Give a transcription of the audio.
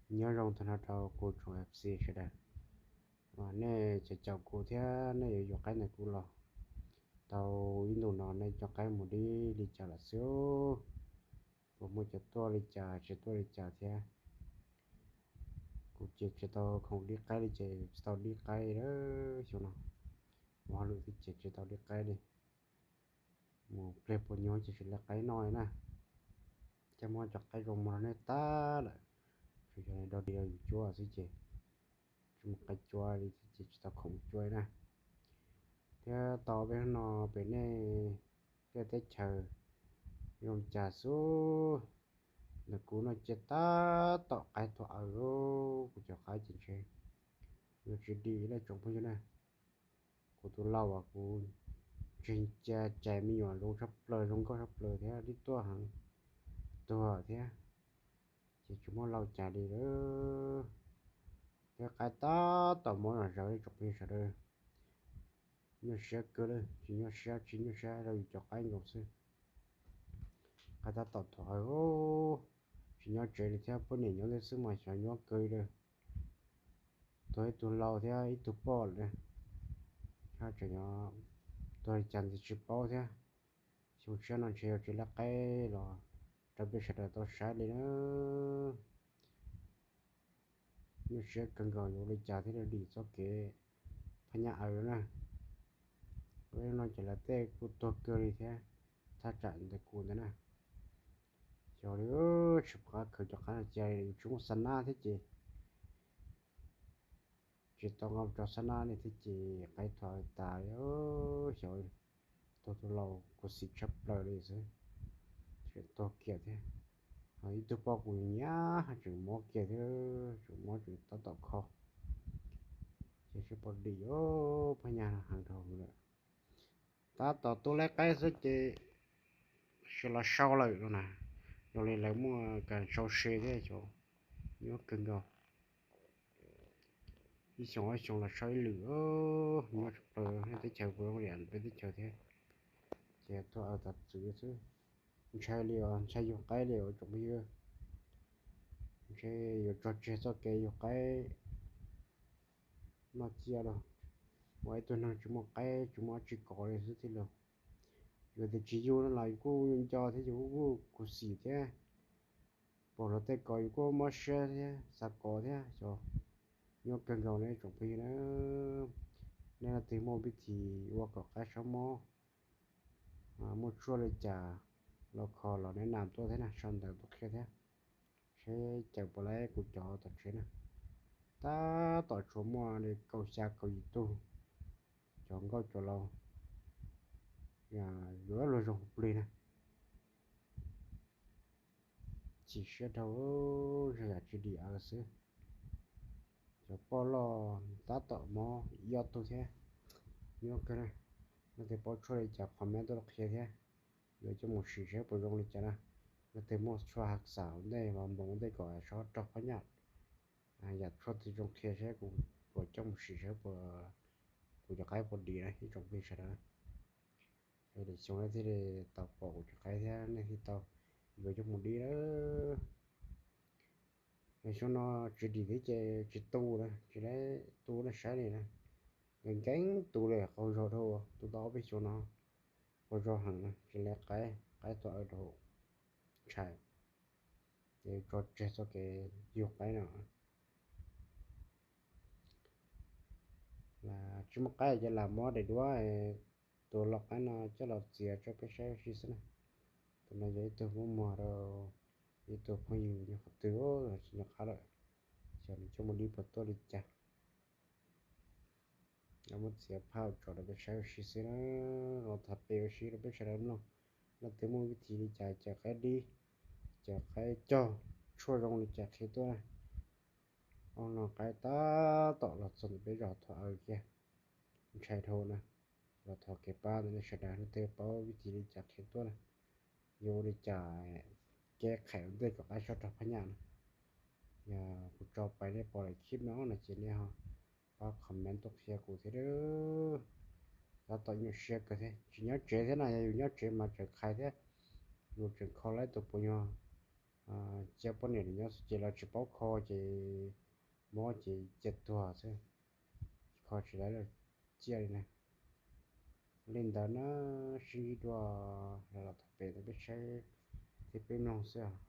Nyob zoo tag nrho rau kuv tsoom F C sawv daws, nej caum caum kuv thiab nej yuav yuav qaib ntawm kuv los tau ib ntus no, nej coj qaib mus dib li cas lawm xwb? Puas muaj cov tuaj li cas tsis tuaj li cas thiab? Kuv ces tsis tau khoom dib qaib li ces tsis tau dib qaib lawm xyoo no. Ua hauj lwm thiab ces tsis tau dib qaib li. Mus pliag puas nyuag ces tsis li qaib noj li na. Ces muab cov qaib zoo muag rau nej tag lawm, tsuas yog dog dig rau yus cuab xwb ces tsis muaj qaib cuab li thiab ces tsis tau khoom cuab li na. Thiab tau peb hnub no pem nej tej teb chaws zoo li cas xwb? Ntawm kuv no ces tab tom qaib tuag aws, kuv cov qaib ces ntshe yuav tsis dim lawm tsoom phooj ywg na. Kuv tus lau uas kuv ntseeg cia cais me nyuam zoo tshaj plaws, zoo nkauj tshaj plaws thiab dib tuaj heev tuag thiab, ces tsis muaj lau cas li lawm. Thiab qaib tab tom mob zom zaws li tsoom phooj ywg sawv daws. Nyuaj siab kawg li, tsis nyuaj siab, tsis nyuaj siab rau yus cov qaib nkaus xwb. Qaib tab tom tuag aws, tsis nyob tsev li thiab, poj niam nyob ntej xwb mas xyov nyuaj kawg li. Tuag ib tug lau thiab ib tug poj lawm na. Hab tseem tuag li cas ntxiv tsis paub thiab. Xyoo tshiab no ntshe yuav tsis li qaib los rau peb sawv daws tau saib li na. Nyuaj siab kawg nkaus yuav ua li cas thiaj li dim txoj kev phab nyaj aws na. Peb no ces lawv tej kuj tuag kawg li thiab, thaj tsam ntawm kuv ntawd na. Xyov li, tsis pom qab khaws cov qaib no cia li, yus tsis muaj xa nab thiab ces tsis tau nqa mus tso xa nab li thiab ces qaib tuag tas li. Xyov, tuag tus lau kuv xim tshaj plaws li xwb, tseem tuag kiag thiab. Ho ib tug poj kuv nyiam tseem mob kiag thiab, tseem mob tseem tab tom kho. Ces seb puas dim, phab nyaj heev dhau lawm. Tab tom tu laib qaib xwb ces sawv los sau lawm no na. Zoo li lawv muaj kas sau se thiab, xyov, nyuaj kawg nkaus. Ib xyoos ob xyoos los sau ib lwm, nyuaj tshaj plaws. Nej teb chaws puas zoo li peb teb chaws thiab? Ces tuag aws tas txwv xwb. Ntshai li os, ntshai yug qaib li os tsoom phooj ywg. Ntshe yuav tso tseg txoj kev yug qaib noj cia lawm. Ua ib tug neeg tsis muaj qaib tsis muaj dab tsi kov li xwb thiaj li. Yus tias tsis yug no los yus kuj nco thiab, yus kuj khuv xim thiab. Pom luag tej kov yus kuj mob siab thiab xav kov thiab. Xyov, nyuaj kawg nkaus li tsoom phooj ywg na. Nej leej twg muaj vib thim ua kom qaib txhob mob, muaj tshuaj li cas los kho los nej nam tuaj thiab na, sau ntawv tuaj qhia thiab, seb cawm puas laib kuv cov tom tsev na. Tab tom tsuas muaj li kaum xya kaum yim tug, cov nkauj cov laus, yuav luag zoo plig na. Chim siab dhau, zoo yam tsis dim aws xwb. Cov poj loj tab tom mob ib ob tug thiab, nyuaj kawg na. Leej twg paub tshuaj li cas comment tuaj qhia thiab, yuav coj mus sim seb puas zoo li cas na. Leej twg muaj tshuaj hav xav ua ntej, vas npoos ua ntej kom txhob raug phab nyaj, yam tshuaj twg zoo qhia seb kuv puas coj mus sim seb puas, kuv cov qaib puas dim na ib tsoom phooj ywg sawv daws na. Lwm xyoo nej thiaj li tau pom kuv cov qaib thiab nej thiaj tau yuav coj mus dib lawm. Xyoo no tsis dim thiab ces tsis tu lawm, tsis tu nej saib li na. Nkees nkees tu li qaug zog dhau, tu tau ob peb xyoo no qaug zog heev na, tsis li qaib, qaib tuag aws dhau, ntshai. Ces tso tseg txoj kev yug qaib no. Tsis muaj qaib ces lam muab daim duab tus lau qaib no coj los txiav tso peb saib ua si xwb na. Tus no yog ib tug muaj muag rau ib tug phooj ywg nyob qhov twg tsis nco qab lawm, xyov nws coj mus dib puas tuaj li cas. Muab txiav phaj tso rau peb saib ua si xwb na. Los tham pem ua si rau peb sawv daws mloog, leej twg muaj vib thim li cas cawm qaib dib, cawm qaib cog, tshuaj zoo li cas qhia tuaj na. Ob no qaib tab tom los txog ntawm peb zos Thoj Aws kiag, ntshai dhau na. Los thov kev pab ntawm nej sawv daws, leej twg paub vib thim li cas qhia tuaj na. Yuav ua li cas kev qhais ua ntej kom qaib txhob raug phab nyaj na. Yog kuv tso pais nej pom lawm clip no no ces nej ho pab comment tuaj qhia kuv thiab. Tab tom nyuaj siab kawg thiab, tsis nyob tsev thiab na, yog yus nyob tsev mas tseem qhais thiab, yus tseem kho laib tus puas nyuag Cia poj niam nyob xwb ces los tsis paub kho ces mob ces cia tuag xwb, kho tsis tau los ciaj li na. Li ntawd na, sib ntsib dua los thaum pem ntawd peb saib thiab peb mloog xwb.